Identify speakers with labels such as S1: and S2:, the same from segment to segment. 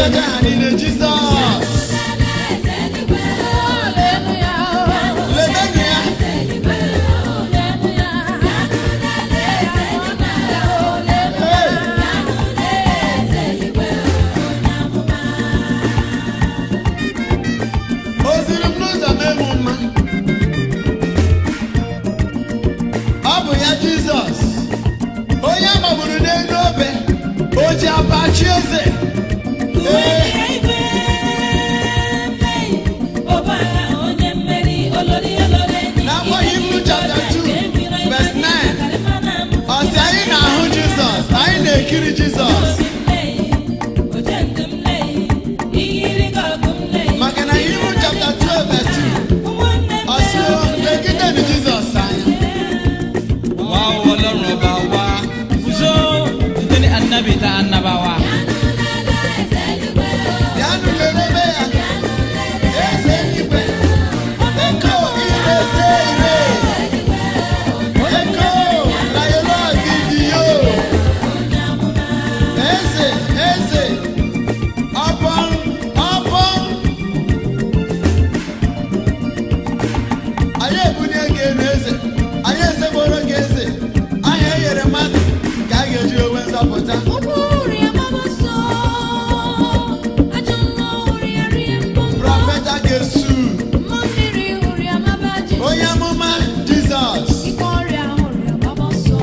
S1: Kacha ha niile, Jizọs. Lebenụ ya. Hey! O ziri m n'ụzọ mee m mma. Ọ bụ ya, Jizọs, onye a gbagburu n'elu obe, o ji apachi eze. Ee. N'akwụkwọ Hibru chapter 2 verse 9, ọ sị anyị na-ahụ Jizọs, anyị na-ekiri Jizọs, maka na Hibru chapter 12 verse 2, ọ sị o legidenu Jizọs anya.
S2: Wa Ọlọ́run ọba wa fuso títí annabi ta annabawa.
S1: Bịanụ lelebe ya, eze eluigwe. Eko irete ire. Eko layolo gidiyo. Eze, eze. Ọbọm, ọbọm. Anyị ebulie gị elu, eze. Anyị ezegboro gị, eze. Aha e nyere mmadụ ka a ga-eji onwe nzọpụta. Prọfeta Jesu, onye amụma Jizọs.
S3: Ike ọrịa hụrụ ya gbaba ọsọ.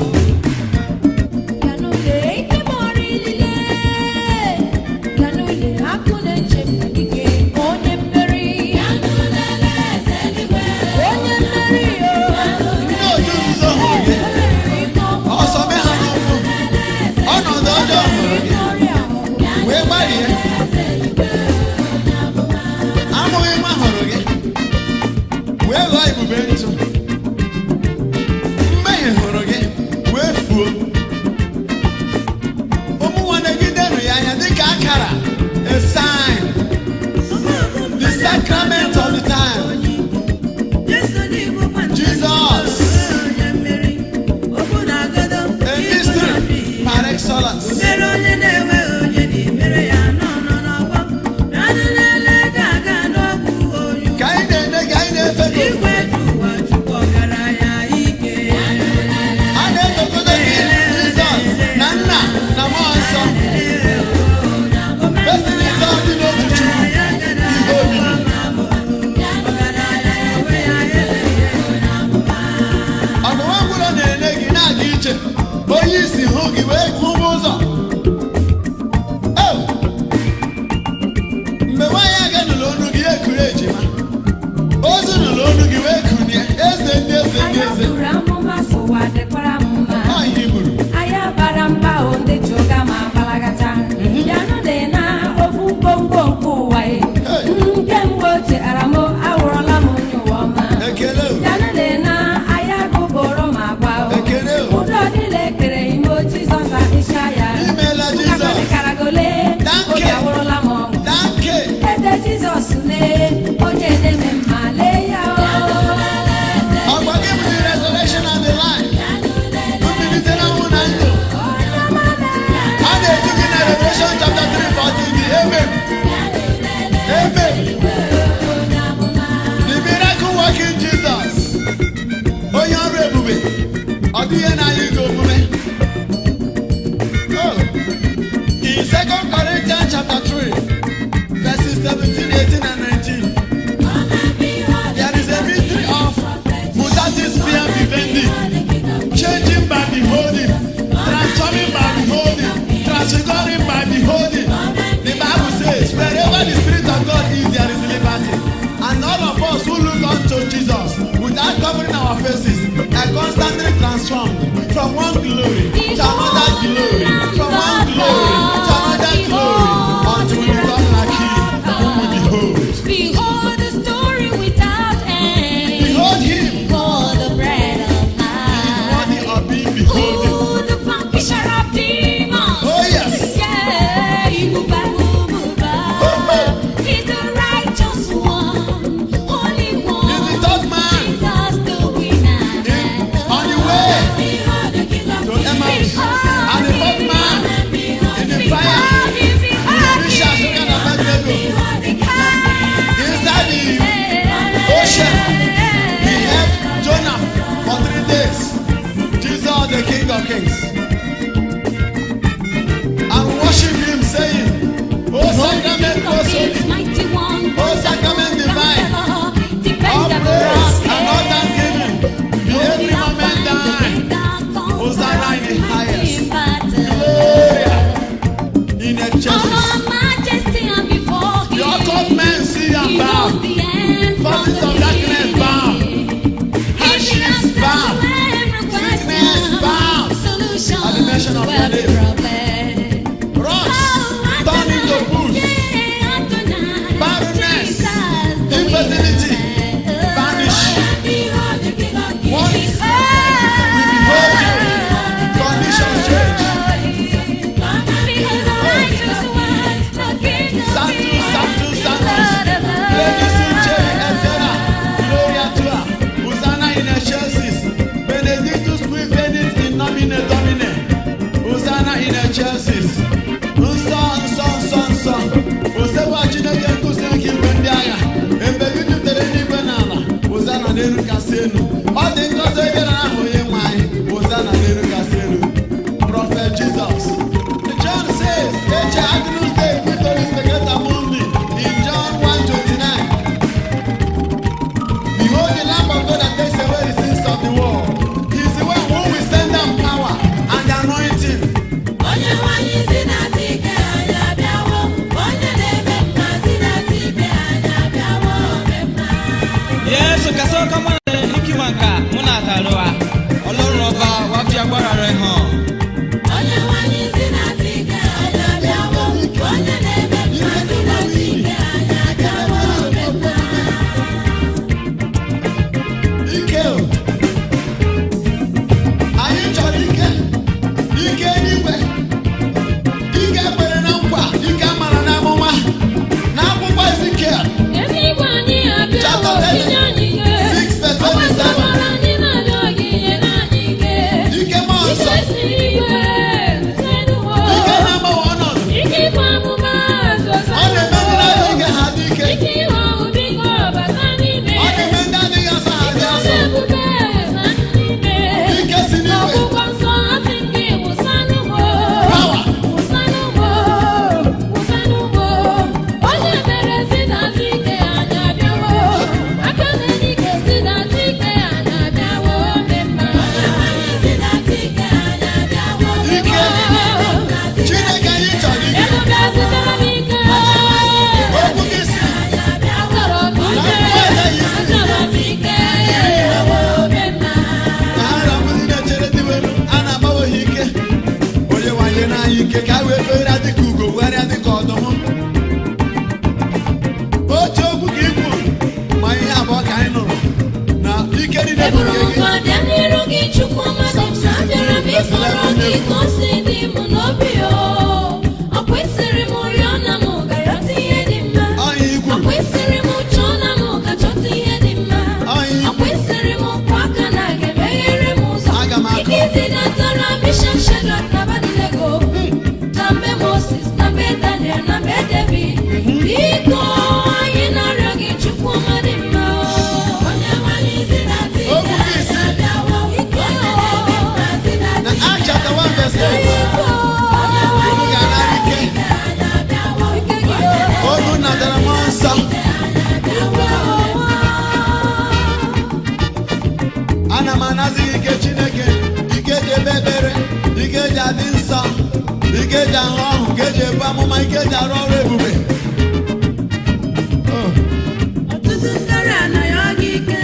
S3: Bịanụle ike ma ọrịa ilile. Bịanụle akụ na-eche m dike onye mmeri. Onye mmeri o.
S1: Ndị otu nzuzo hụrụ gị. Ọsọ mee ha n'ụkwụ. Ọnọdụ ọjọọ hụrụ gị wee gbarie. Amụghị nwa hụrụ gị wee ghọọ ibube ntụ. Mmehie hụrụ gị wee fuo. Ụmụ nwanne gị denụ ya anya dịka akara, a sign, the sacrament of the time. Jesus, a mystery par excellence.
S4: Mere onye na-enweghị onye na-emere ya nọ nọ n'ọgbọ nanụ na-ele ga-aga n'ọgwụ onye.
S1: Ka anyị na-ene gị, anyị na-efe gị.
S4: Igwe ji ụwa Chukwu ọgaranya ike.
S1: A na-etokodo gị, Jizọs, na Nna na Mmụọ Nsọ. Mesịrị ịtọ dị n'otu Chukwu, ihe omimi. Ọnụnwa ngwụrọ na-ene gị na-aga ije, onye isi hụ gị wee hụba ụzọ. Oh! Mgbe nwaanyị aga nụrụ olu gị, ya ekuru ejima. Ozu nụrụ olu gị wee kunie, eze ndị eze ndị
S3: Anya
S1: eze.
S3: buru amụma sị ụwa dịkwara m mma.
S1: Ọ ihe i gburu.
S3: Anya bara mba o ndị chụga ma gbalagata. Bịanụ dị na ofu ngwongwo nke ụwa e.
S1: Hey!
S3: Nke mgbe ochie ara m awụrụla m onye ụwa ọma.
S1: Ekele o.
S3: Bịanụ dị na anya gụbụrụ m agba o.
S1: Ekele o.
S3: Udo niile kere ime o Jizọs adịcha ya.
S1: Imeela, Jizọs.
S3: Karagole,
S1: Thank
S3: obi
S1: you.
S3: awụrụla m ọṅụ.
S1: Danke.
S3: Ede Jizọs lee, onye na-eme mma lee ya o.
S1: Ọgwa gị bụ the resurrection and the life. Mbilite n'ọnwụ na ndụ. A na-edu gị na Revelation chapter 3 14, the Amen. Amen. The miracle working Jesus. Onye ọrụ ebube. Ọ dịghị ihe na-ayị gị omume. Oh. In 2 Corinthians chapter 3, verses 17, 18, and 19. There is a mystery of mutatis fiat vivendi, changing by beholding, transforming by beholding, transfiguring by beholding. The Bible says, wherever the Spirit of God is, there is liberty. And all of us who look unto Jesus without covering our faces are constantly transformed from one glory to another glory, from one glory to another glory, until we become like Him whom we behold.
S3: Behold the story without end.
S1: Behold Him.
S3: Behold the bread of
S1: He is
S3: life.
S1: worthy of being beholden.
S3: Ooh, the vanquisher of demons.
S1: Oh, yes.
S3: Yeah, he move and move
S1: Oh,
S3: He's the righteous one, holy one.
S1: He's the third man
S3: Jesus the winner.
S1: On the way
S3: Behold the King of
S1: to
S3: Kings.
S1: Emmaus. And the fourth man in the elu. Ọ dị ngọzi onye bịara n'aha onye nwe anyị. Hosanna n'elu kasị elu. Prophet Jesus. John says, Ecce Agnus Dei qui tollis peccata mundi, in John 1:29. Behold the Lamb of God that takes away the sins of the world. He is the one who will send down power and the anointing.
S4: Onye nwanyị si na ike anyị abịawo, onye na-eme mma si na ike anyị abịawo ome mma.
S2: Yesu ka sauka mana da hikimanka muna taruwa. Ọlọ́run ọba wa fi agbára rẹ̀ hàn.
S4: Onye nwanyị si na ike anyị abịawo, onye na-eme mma si na ike anyị abịawo ome mma.
S1: Ike o. Anyị chọrọ ike. Ike eluigwe. Ike kwere na nkwa, ike a mara n'amụma. N'akwụkwọ Ezikiel,
S3: Eluigwe anyị abịawo, tinye anyị ike.
S1: 6 verse 27.
S3: Ọgbasara anyị na-arịọ gị, nyere anyị ike.
S1: Ike mmụọ nsọ.
S3: Ike si n'igwe, zute
S1: Ike
S3: n'ụwa.
S1: na-agbanwe ọnọdụ.
S3: Ike ịgba amụma, zozo
S1: Ọ na-eme ndị na-adịghị ike ha dị ike.
S3: Ike ịghọ biko bata n'ime.
S1: Ọ na-eme ndị adịghị asọ ha dị
S3: Ike
S1: asọ.
S3: ebube na n'ime.
S1: Ike si n'igwe.
S3: Ọgwụgwọ nsọ asị m gị wụsa n'ugbo.
S1: Power.
S3: Wụsa n'ugbo, wụsa n'ugbo. Onye mere si na adị ike anyị abịawo. Aka na-enye ike si na adị ike anyị abịawo ome mma.
S4: Onye nwanyị si na ike anyị abịawo,
S1: Ike.
S4: onye na-eme mma si na
S1: Chineke anyị chọrọ ike.
S3: Ebube zitere m ike.
S1: Okwu gị si
S4: anyị abịawo,
S3: Achọrọ m ike. Achọrọ m ike.
S4: ome mma.
S1: na ha na ndị na-echere ndị welu a na-agbanwe ha ike. Onye nwanyị na anyị ike ka a wee fegharịa dịka ugo wegharịa dịka ọdụm. Otu okwu ka i kwuru ma ihe abụọ ka anyị nụrụ na ike niile bụ
S4: Eburu
S1: nke
S4: m
S1: gị.
S4: ọbịa n'iru gị Chukwu ọma dị m na abịara m ịkọrọ gị ka o si dị m n'obi o. Ọ kwesịrị m rịọ na m ga-arịọta ihe dị mma.
S1: Ọnya i
S4: Ọ
S1: kwuru.
S4: kwesịrị m chọọ na m ga-achọta ihe dị mma.
S1: Ọnya i
S4: Ọ kwesịrị m kwụ aka na ga-emeghere m ụzọ.
S1: Aga m akụ.
S4: Ike zidatara Mishak, Shedrak na Abednego. Na mgbe Moses, na mgbe Daniel, na mgbe David. Biko anyị na-arịọ gị Chukwu ọma dị mma o. Onye nwanyị si na
S1: Okwu gị si na Acts chapter 1 verse 8. Unu ga-anara ike. Oge unu natara mmụọ nsọ. Ana m anazi gị ike Chineke, ike eji ebe ekpere, ike eji adị nsọ, ike eji ahụ ọhụ, ike eji ebu amụma, ike eji arụ ọrụ ebube. Oh.
S4: Ọtụtụ ndọrọ anaghị gị ike,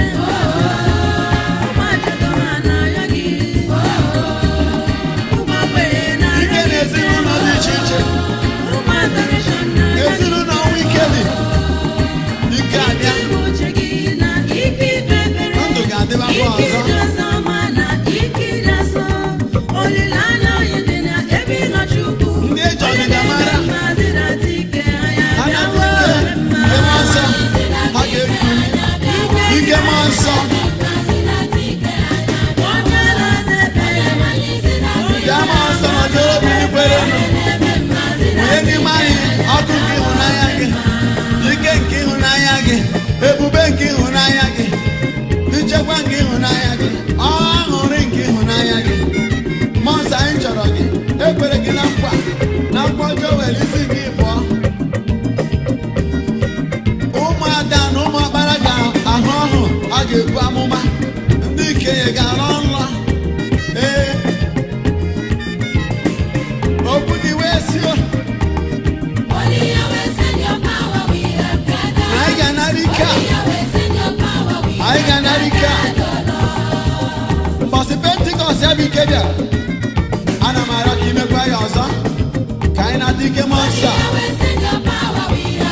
S4: ụmụ ajadọrọ anaghị gị, ụmụ ogbenye na-arịọ
S1: Ike
S4: gị
S1: na ezinụlọ dị iche iche,
S4: ụmụ adoration na-arịọ gị
S1: ezinụlọ ọnwụ ike dị, ike abịa,
S4: ike uche gị na ike ikpe ekpere,
S1: ndụ ga-adịbakwa
S4: ike
S1: ọzọ.
S4: ịdị ọzọ na ike ịdị asọ, olileanya onye dị na ebe ị nọ Chukwu,
S1: Ndị eji
S4: onye
S1: ọdịda
S4: na-eme
S1: mara.
S4: mma zidata ike anya
S1: Ha
S4: bịawo
S1: na-adị ike,
S4: mma.
S1: ike mmụọ nsọ, ha ga-ekuli. Ike mmụọ nsọ,
S4: Onye na-eze ekpere,
S1: bịa mmụọ nsọ nọdụrụ obi n'ikwerenụ. Wụnye n'ime anyị ọkụ nke ịhụnanya gị, ike nke ịhụnanya gị, ebube nke ịhụnanya gị, nchekwa nke ịhụnanya gị, aṅụrị nke ịhụnanya gị. Mmụọ nsọ anyị chọrọ gị, ekwere gị na nkwa, na nkwa Joel isi nke ịbụọ. Ụmụada na ụmụ ọkpara ga-ahụ ọhụ, a ga-ebu amụma, ndị ikenye ga-arọ nrọ. Ee, okwu gị wee sio na anyị ga-anara ike a. Anyị ga-anara ike a. Mbọsị Pentikọst ya bụ ike bịara. Ana m arịọ ka imekwa ya ọzọ. Ka anyị nata ike mmụọ nsọ a.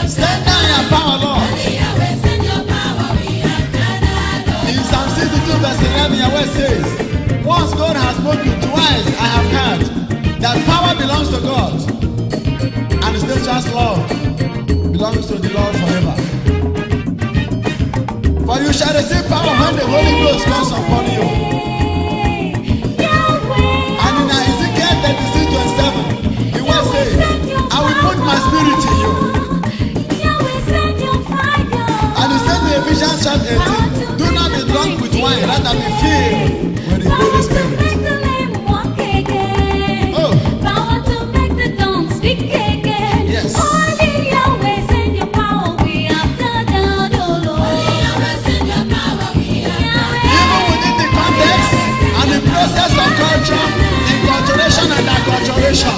S1: Send down your power, Lord. In Psalm 62 verse 11, your word says, Once God has spoken, twice I have heard that power belongs to God and steadfast love belongs to the Lord forever. For you shall receive power when the Holy Ghost comes upon you. And in Ezekiel 36 27, the word says, I will put my spirit in you. And he said in Ephesians chapter 18, Do not be drunk with wine, rather be filled with the Holy
S4: Power to
S1: Spirit.
S4: make the lame walk again.
S1: Oh.
S4: Power to make the dumb speak again.
S1: Yes.
S4: Only Yahweh send your power, we have gathered, oh Lord.
S3: Only Yahweh send your power, we have gathered.
S1: Even within the context and the process of culture, enculturation and acculturation,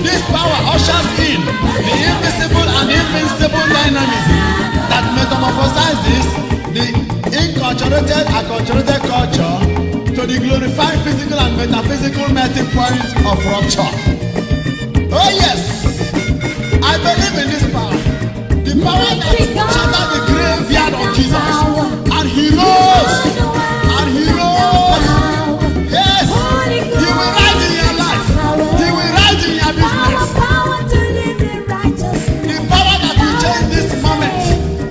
S1: this power ushers in the invisible and invincible dynamism that metamorphosizes the inculturated, acculturated culture to the glorified physical and metaphysical melting point of rupture. Oh yes, I believe in this power. The power that shattered the graveyard of Jesus. And he rose. And he rose. Yes. He will rise in your life. He will rise in your business.
S4: Power to live in righteousness.
S1: The power that will change this moment.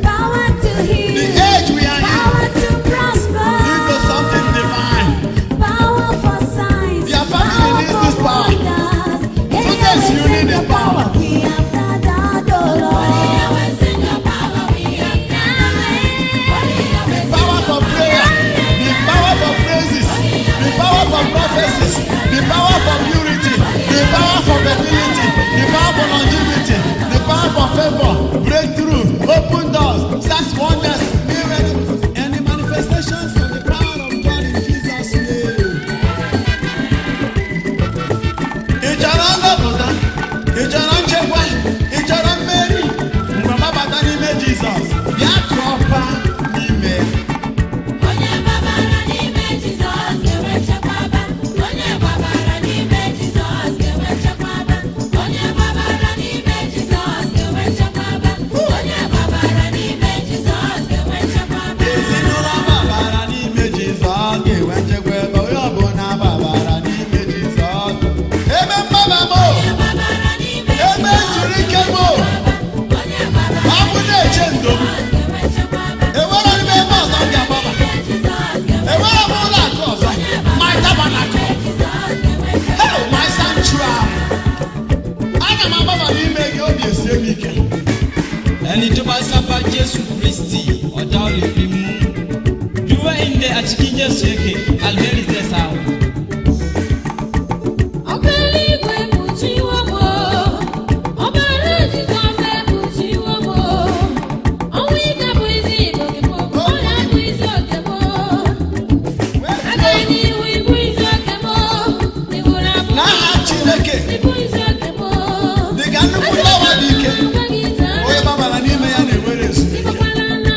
S4: Power to heal.
S1: The age we are in.
S4: Power to prosper.
S1: Into something divine.
S4: Power for signs.
S1: Your family needs this power.
S4: Wonders.
S1: Sometimes you need the power.
S4: We have gathered, oh Lord.
S3: Only Yahweh send your power, we have gathered. Only Yahweh
S1: The power for prayer, the power for praises, the power for prophecies, the power for purity, the power for fertility, the power for longevity, the power for favor, breakthrough, open doors, signs, wonders, miracles, and the manifestations of the power of God in Jesus' name. Ị chọrọ nzọpụta? Ị chọrọ nchekwa? Ị chọrọ mmeri? Mgbe gbabata n'ime Jizọs, bịa kụọ n'ime ya.
S3: Onye gbabara n'ime Jizọs ga-enwe nchekwaba. Onye gbabara n'ime Jizọs ga-enwe nchekwaba. Onye gbabara n'ime Jizọs ga-enwe nchekwaba. Onye gbabara n'ime Jizọs ga-enwe nchekwaba.
S1: Ezinụlọ gbabara n'ime Jizọs ga-enwe nchekwa ebe onye ọbụla gbabara n'ime Jizọs. Ebe mgbaba m o,
S3: Onye gbabara n'ime
S1: ebe zuru ike m o,
S3: Onye gbabara
S1: ọ bụ na-eche ndo m.
S3: ga-enwe nchekwaba.
S1: Enwere m ebe ọzọ m ga-agbaba.
S3: Jizọs ga-enwe
S1: Enwere m ụlọ akụ ọzọ. My tabernacle.
S3: Jizọs ga-enwe nchekwaba.
S1: Hey, my sanctuary. Aga m agbaba n'ime gị obi esie m ike.
S2: Ẹni tó bá sábà Jésù Kristi ọ̀tá ò lè rí mú. Duk inda a cikin Yesu yake alheri zai samu.
S3: Ọkụ eluigwe kpuchiwo m o, ọbara Jizọs ekpuchiwo m o. Ọnwụ ike bụ isi oke m, ọrịa bụ isi oke m. Agaghị n'ihu ịbụ isi oke m, ịbụrụ abụ
S1: N'aha Chineke,
S3: ịbụ isi oke m.
S1: dị ka nnukwu dawa dị ike, onye gbabara n'ime ya na-enwere ezumike.
S3: Ịbụkwala na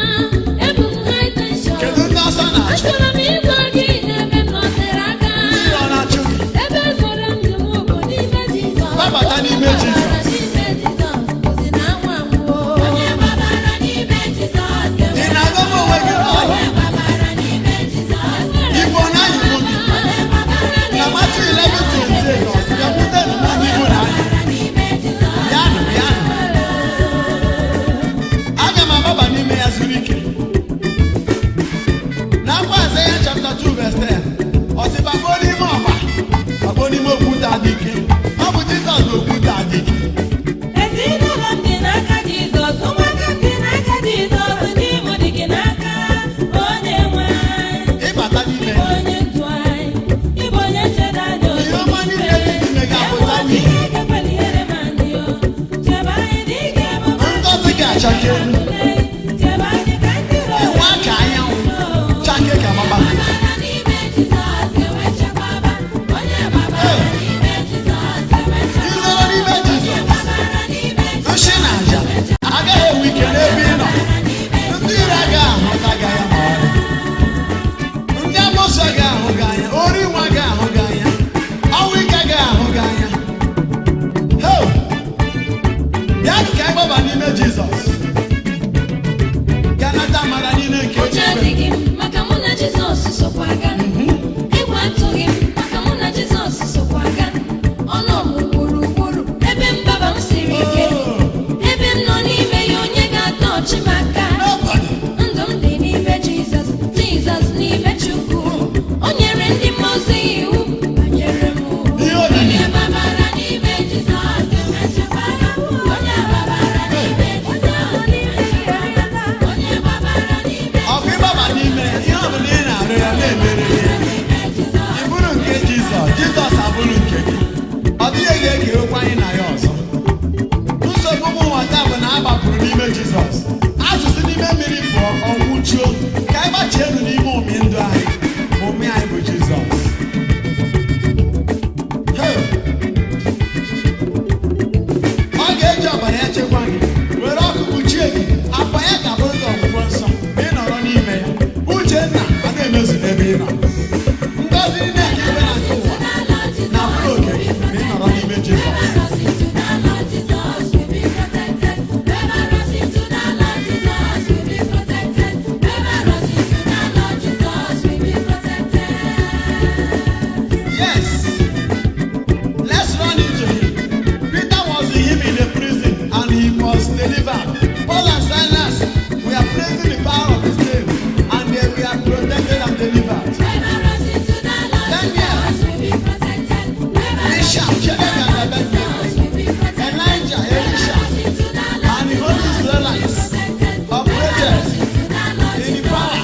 S3: ebu m high tension.
S1: Kedu ndị ọsọ na-achụ?
S3: Achọrọ m ịgwa gị n'ebe m nọtere aka.
S1: Ndị iro na-achụ gị.
S3: Ebe zoro ndụ m bụ n'ime Jizọs.
S1: Gbabata n'ime Jizọs.
S3: Gbabara n'ime Jizọs, ozi na anwụ anwụ. Onye gbabara n'ime Jizọs
S1: Ị na-agọba onwe gị n'ọhịa?
S3: gbabara n'ime Jizọs.
S1: Ibu ọ na-ayịbụ gị?
S3: Onye gbabara
S1: Na Matthew 11:28, ọ sị, "Bịakwutenụ m ndị ibu na anyị."
S3: n'ime Jizọs.
S1: Bịanụ, bịanụ. Aga m agbaba n'ime ya zuru ike. N'akwụkwọ Aịzaya chapter 2 verse 10, ọ sị, "Bagbuo n'ime ọgba, bagbuo n'ime okwute adị ike." Ọ bụ Jizọs bụ okwute adị ike.
S5: Ezinụlọ m dị n'aka Jizọs, ụmụaka m dị n'aka Jizọs, di m dị gị n'aka, onye nwe anyị,
S1: Ịbata n'ime
S5: ịbụ
S1: ya,
S5: onye ndu anyị, ịbụ onye nchedo anyị
S1: Ihe ọma niile dị n'ime ga-apụta
S5: Ewu
S1: n'ihe.
S5: ihe ga-ekwela ihere ma ndị o. Chebe anyị n'ike ebube
S1: Ngọzi ga-achake.
S5: Chebe anyị ka ndị iro
S1: Ịwa ka anyanwụ, chake ka kpakpando.
S3: Gbabara n'ime Jizọs ga-enwe nchekwaba. Onye gbabara n'ime Jizọs ga-enwe nchekwaba.
S1: Izoro n'ime Jizọs.
S3: Gbabara n'ime
S1: Nshi na aja agaghị enwe ike n'ebe ị nọ. Ndị iro agaghị ahụta gị anya ma ọlị. Ndị amoosu agaghị ahụ gị anya. Ori nwa agaghị ahụ gị anya. Ọnwụ ike agaghị ahụ gị anya. Ho! Bịanụ ka anyị gbaba n'ime Jizọs. Ka nata amara niile nke
S3: Ụjọ
S1: Chineke.
S3: adịghị m maka mụ na Jizọs sokwa aga. Egwu atụghị m maka mụ na Jizọs sokwa aga. Ọ nọ m gburugburu ebe mgbaba m siri ike. Ebe m nọ n'ime ya onye ga-atọ ọchị m aka.
S1: Nobody.
S3: Ndụ m dị n'ime Jizọs, Jizọs n'ime Chukwu. O nyere ndị mmụọ ozi iwu banyere m.
S1: Ihe omimi.
S3: Onye gbabara n'ime Jizọs ga-enwe nchekwaba. Onye gbabara n'ime Jizọs ga-enwe nchekwaba. Onye gbabara n'ime
S1: Ọkụ ịgbaba n'ime ya, ihe ọ bụla ị na-arụ ya Yes. Let's run into him. Peter was in him in the prison and he was delivered. Paul and Silas, we are praising the power of his name and they were protected and delivered. Elisha, Shadrach and Abednego, Elijah, Elisha, and the Holy Israelites operated in the power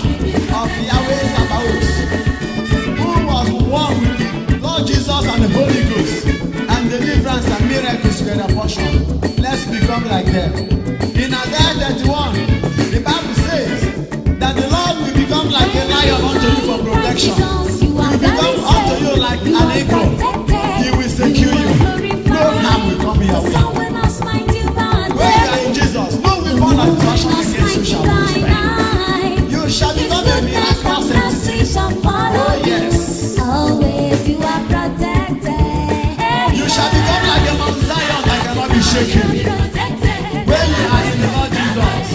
S1: of Yahweh Sabaoth, who was one with the Lord Jesus and the Holy Ghost, and deliverance and miracles were their portion. Let's become like them. In Isaiah 31, the Bible says that the Lord will become like a lion unto you for protection. He will become unto you like an eagle. He will secure you. No harm will come your way. When you are in Jesus, no weapon that is fashioned against you shall prosper. You shall become a miraculous entity. Oh, yes.
S3: Always you are protected.
S1: You shall become like a Mount Zion that cannot be shaken. When you are in the Lord Jesus,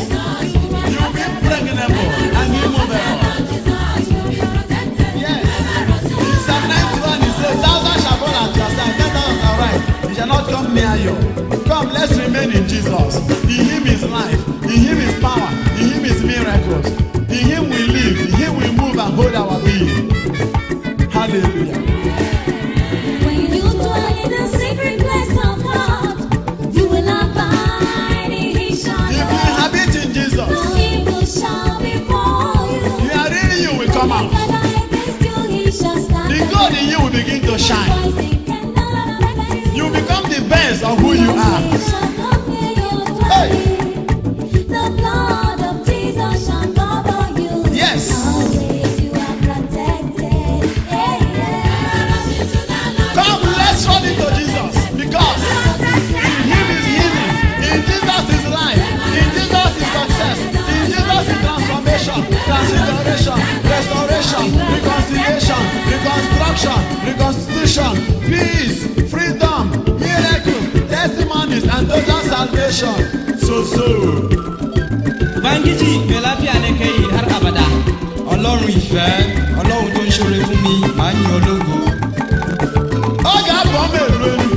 S1: you will be impregnable and immovable. Yes. In Psalm 91, he says, "Thousand shall fall at your side, 10,000 at your right. It shall not come near you." Come, let's remain in Jesus. In him is life. In him is power. In him is miracles. In him we live. In him we move and hold our being. Hallelujah.
S3: When you dwell in the secret place of God, you will abide in His
S1: If you
S3: shadow.
S1: inhabit in Jesus,
S3: No evil shall befall you.
S1: you are really you will come out. The God in you will begin to shine. You become the best of who you are. Hey.
S3: The blood of Jesus shall cover you.
S1: Yes.
S3: Always you are protected. Hey, yeah.
S1: Come, let's run into Jesus, because in him is healing, in Jesus is life, in Jesus is success, in Jesus is transformation, transfiguration, restoration, reconciliation, reconstruction, reconstitution, peace, freedom, miracle, testimonies, and total salvation. So, so.
S2: Ubangiji mai lafiya ne kai har abada. Ọlọ́run ìfẹ́, Ọlọ́run tó ń ṣoore fún mi, màá yin ológo.
S1: Ọ ga-abụ ọma elu elu.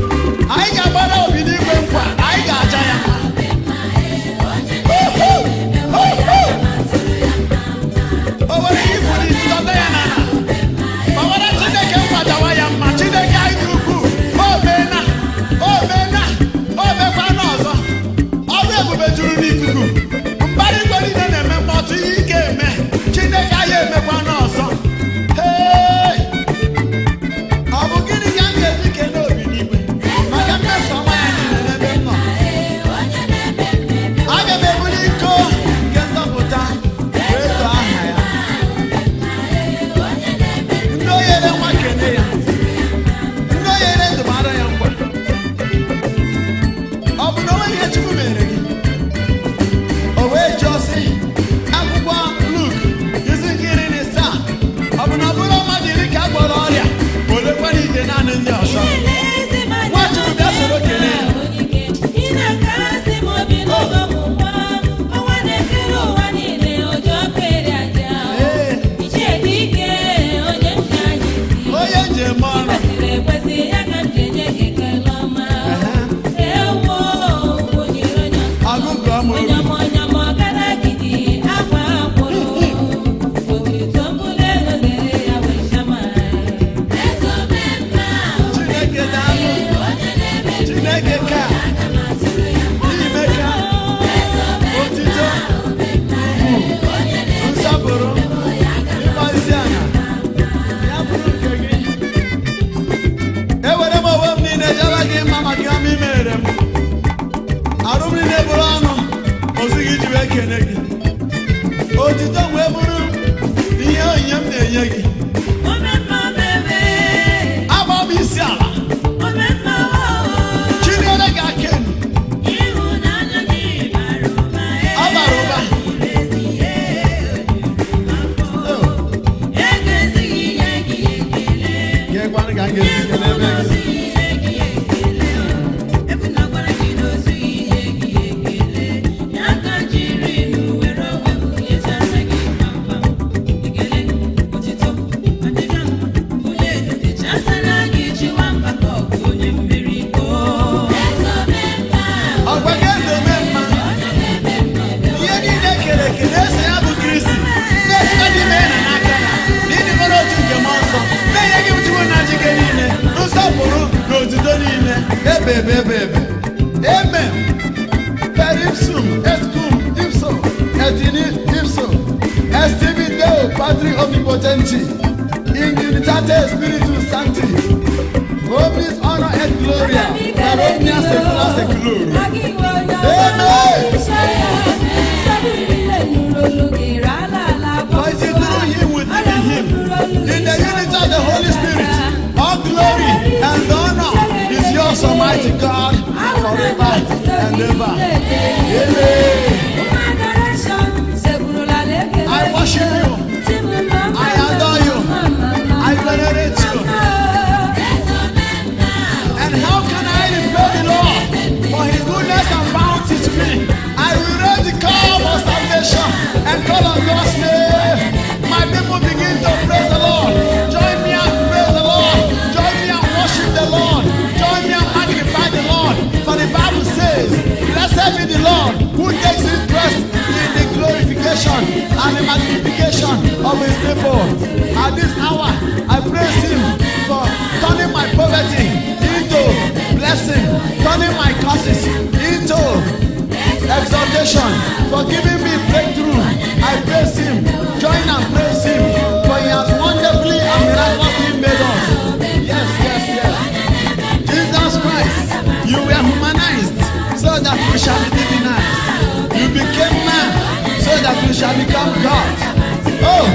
S1: Anyị ga-agbara obi n'igwe nkwa, anyị ga-aja ya mma. Ho, ho, ho, ho. O nwere ihe ikwu n'isi dọta ya n'ala. Gbawara Chineke nkwa dawa ya mma. Chineke anyị dị ukwuu. O meena, o meena, o mekwana ọzọ. Ọrụ ebube juru n'ikuku. Mbara igwe niile na-eme mkpọtụ, ihe ike eme. Chineke anyị emekwana ọzọ. Hey! Ọ bụ gịnị ka m ga-eji kelee obi n'igwe maka mmeso ọma ya niile n'ebe m nọ? Aga m ebuli iko nke nzọpụta wee too aha ya. Ndị oyere nwa kene ya. Ndị oyere ndụ mara ya nkwa. Ọ bụ na o nweghị ihe Chukwu mere gị? O wee jụọ sị, akwụkwọ Luk isi nke 17, ọ bụ na ọ bụrụ mmadụ 10 ka a gwọrọ ọrịa, olekwana ite naanị ndị ọzọ? Nwachukwu bịa soro kelee ya.
S5: Ị na-akasị m obi n'oge ọmụmụ, ọnwa na-etiri ụwa niile, ụjọ pere aja.
S1: Ee.
S5: Ichie dị ike, onye m ji anya isi.
S1: Onye njem ọrụ.
S5: Kwesịrị ekwesị, ya ka m ji enye gị ekele ọma. Ewo, onyere onye ọzọ.
S1: Agụgụ ọma
S5: Onye
S1: obi.
S5: ọma, onye ọma, ọgara gidi, akwa akwụrụ. Otito mbuli elu dịrị ya wee shama.
S1: Chineke daalụ. Chineke ka. Ime ka. Otito. Ugwu. Nsọpụrụ. Ịgba isi ala. Ya bụrụ nke gị. Ewere m onwe m niile jaba gị mma maka ihe ọma i mere m. Arụ m niile bụrụ ọnụ, ozighị iji wee kene gị. Otito m wee bụrụ ihe onyinye m na-enye gị. Agba m isi ala. Chinyere gị aka elu.
S5: Ịhụnanya gị bara ụba,
S1: Ọ bara ụba. Oh,
S5: ego ezighị inye gị ekele.
S1: gịnịkwanụ ka m ga-esi kelee ebe gị? Ebe ebe ebe ebe. Amen. Per ipsum et cum ipso et in ipso est ibi Deo Patri omnipotenti in unitate Spiritus Sancti omnis honor et gloria per omnia saecula saeculorum. Amen. For it is through him, with him, in him, in the unity of the Holy Spirit, all glory and honor is yours, Almighty God, forever and ever. Amen. I worship you. I adore you. I venerate you. And how can I repay the Lord for his goodness and bounty to me? I will raise the cup of salvation and call on God's name. My people begin to praise the Lord. Join me and praise the Lord. Join me and worship the Lord. Join me and magnify the Lord. For the Bible says, blessed be the Lord who takes interest in the glorification and the magnification of his people. At this hour, I praise him for turning my poverty into blessing, turning my curses into exaltation, for giving me breakthrough. I praise him. Join and praise him, for he has wonderfully and miraculously made us. Yes, yes, yes. Jesus Christ, you were humanized so that we shall be divinized. You became man so that we shall become God. Oh,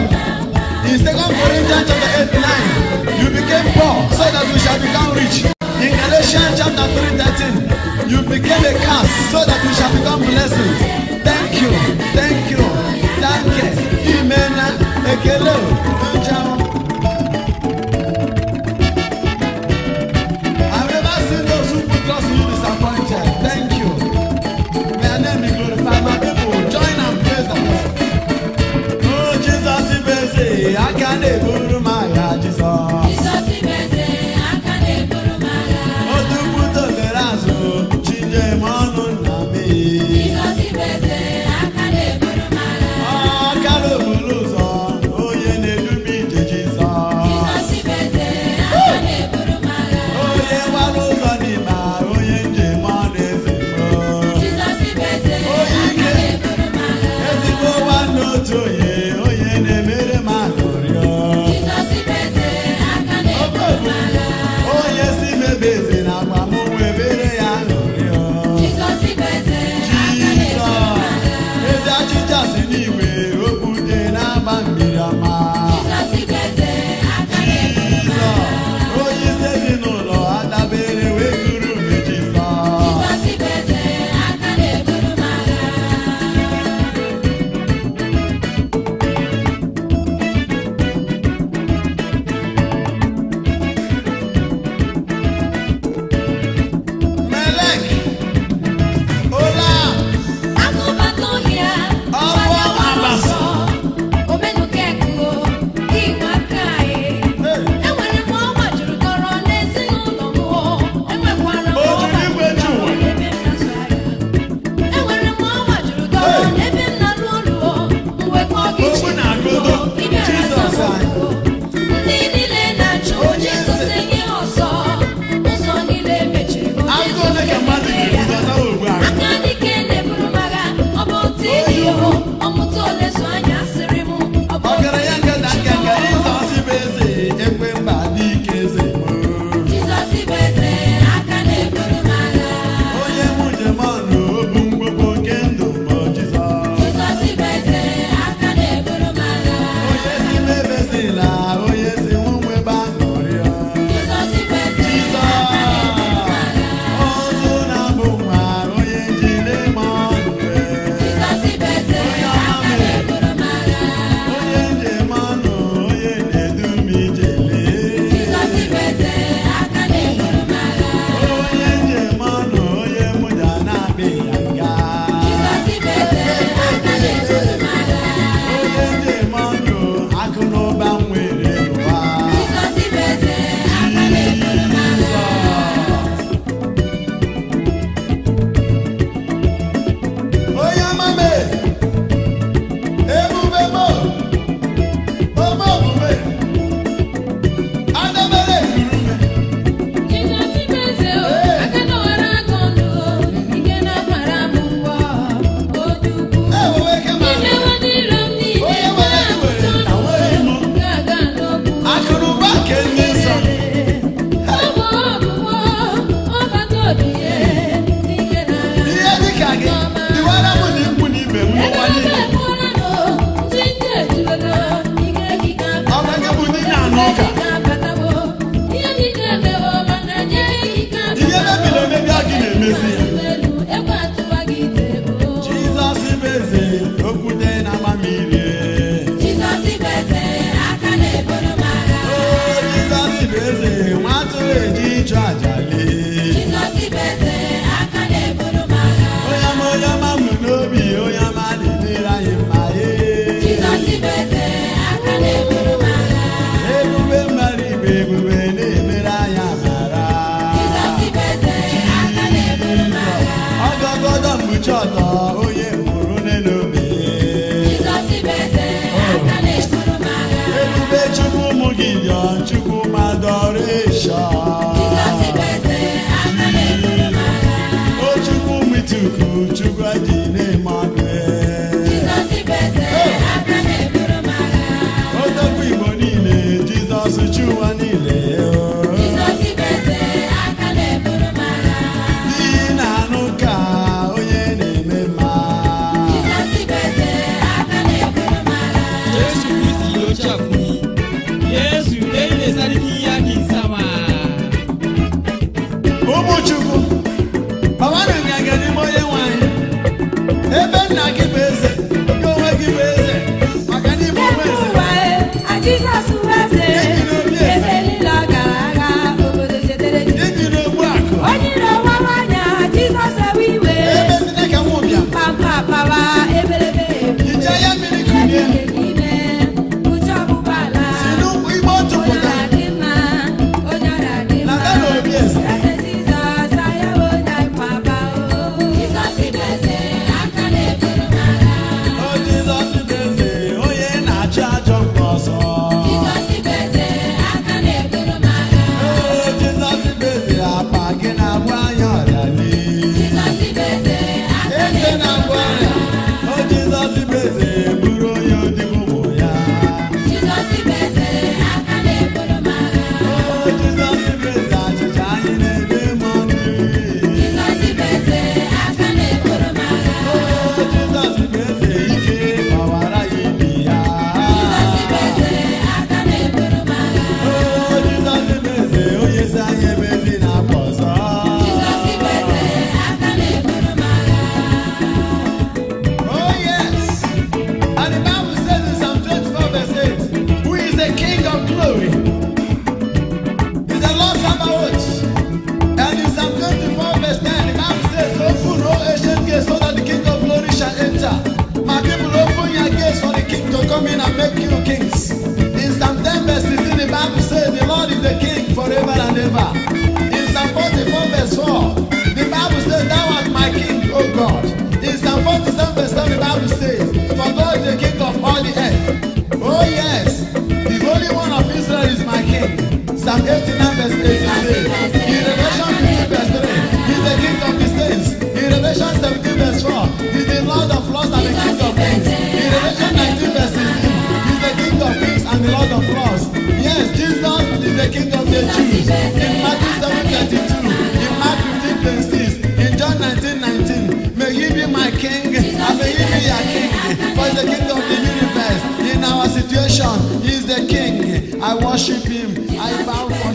S1: in 2 Corinthians chapter 8, 9, you became poor so that we shall become rich. In Galatians chapter 3, 13, you became a curse so that we shall become blessings. Thank you, thank you, thank you. Imena, ekele, njao. I've never seen those who put trust in you disappointed. Thank you. May your name be glorified. My people, join and praise the Lord. Oh, Jesus, ibeze, aka na-eburu m agha, Jesus. Otu mkpụta obere azụ, chinye m ọnụ nna m. Ọkara okporo ụzọ, onye na-edu m ije, Jizọs. Onye gbara ụzọ n'ịba, onye njem ọ na-eze m. Ezigbo nwanne otu onye, onye na-emere m aṅụrị. ịchụ aja lee.
S3: Jizọs bụ eze, aka na-eburu m agha.
S1: Onye ọma, onye ọma mụ n'obi, onye ọma na-emere anyị mma ee.
S3: Jizọs bụ eze, aka na-eburu m agha.
S1: Ebube mmadụ ibe ebube na-emere anyị amara.
S3: Jizọs bụ eze, aka na-eburu m agha.
S1: Ọgọgọdọ mkpuchi ọtọ onye mụrụ n'elu obi.
S3: Jizọs bụ eze, aka na-eburu m agha.
S1: Ebube Chukwu ụmụ Gideon, Chukwu madoration.
S3: Jizọs bụ eze, aka na-eburu m agha.
S1: O Chukwu mituku, Chukwu ji na-eme ọnụ.
S3: Jizọs bụ eze, aka na-eburu m agha.
S1: Odogwu Igbo niile, Jizọs Chuwa niile.
S3: Jizọs bụ eze, aka na-eburu m agha.
S1: Di na-anụ ka onye na-eme mma.
S3: Jizọs bụ eze, aka na-eburu m agha.
S2: Yesu Kristi ló jà fún mi. Yesu kai ne sarkin yakin sama.
S1: Ụmụ Chukwu, gbawanụ nganga n'ime onye nwe anyị. Ebe nna gị bụ eze, gị onwe gị bụ eze, maka n'ime onwe
S5: Ebe
S1: eze.
S5: ụwa e, a Jizọs bụ eze. Ebe niile ọ gara agha, obodo chetara Jizọs.
S1: Ịdị n'ogbu akụ,
S5: Onye iro wawa anya, Jizọs ewe iwe.
S1: ebe Chineke nwe ụbịam,
S5: Pampa pawa, ebelebe egbu.
S1: ije ya mmiri kunie,
S5: Ime, uche ọgbụgba ala.
S1: si n'ugwu ime otu
S5: Onye
S1: pụta,
S5: ọrịa dị mma, onye ọrịa dị mma.
S1: nata n'obi eze.
S5: Eze Jizọs, ahịa onye anyị kwaba o.
S3: Jizọs bụ eze, aka na-eburu m agha.
S1: O Jizọs bụ eze, onye na-achụ ajọ mmụọ ọsọ.
S3: Jizọs bụ eze, aka na-eburu m agha.
S1: O Jizọs bụ eze, apa gị na-agwọ anya ọrịa lee.
S3: Jizọs bụ eze, aka
S1: Eze
S3: na-eburu m
S1: na-agwọ
S3: agha.
S1: ọrịa. O Jizọs bụ eze, bụrụ onye odibo ụmụ ya.
S3: Jizọs bụ eze, aka na-eburu m agha.
S1: O Jizọs bụ eze, achịcha anyị na-eme mmanụ.
S3: Jizọs bụ eze, aka na-eburu m agha.
S1: O Jizọs bụ eze, ike gbawara ya ibi ya.
S3: Jizọs bụ eze, aka na-eburu m agha.
S1: O Jizọs bụ eze, onye si anyị emezi na-agba ọzọ.
S3: Jizọs bụ eze, aka na-eburu m agha.
S1: Oh yes. And the Bible says in Psalm 24 verse 8, who is the King of glory? Is the Lord Sabaoth. And in Psalm 24 verse 9, the Bible says, open, O ancient gates, so that the King of glory shall enter. My people, open your gates for the King to come in and make you kings. In Psalm 10 verse 16, the Bible says, the Lord is the King forever and ever. In Psalm 44 verse 4, the Bible says, thou art my King, O God. In Psalm 47 verse 7, the Bible says, for God is the King of all the earth. Oh yes, the Holy One of Israel is my King. Psalm 89 verse 8 says, in Revelation 15 verse 3, he's the King of the saints. In Revelation 17 verse 4, he's the Lord of lords and the King of kings. In Revelation 19 verse 16, he's the King of kings and the Lord of lords. Yes, Jesus is the King of the Jews. In Matthew 7 32, in Mark 15 26, in John 19 19, may he be my King and may he be your King. For he's the King of the universe. In our situation, he is the King. I worship him. I bow for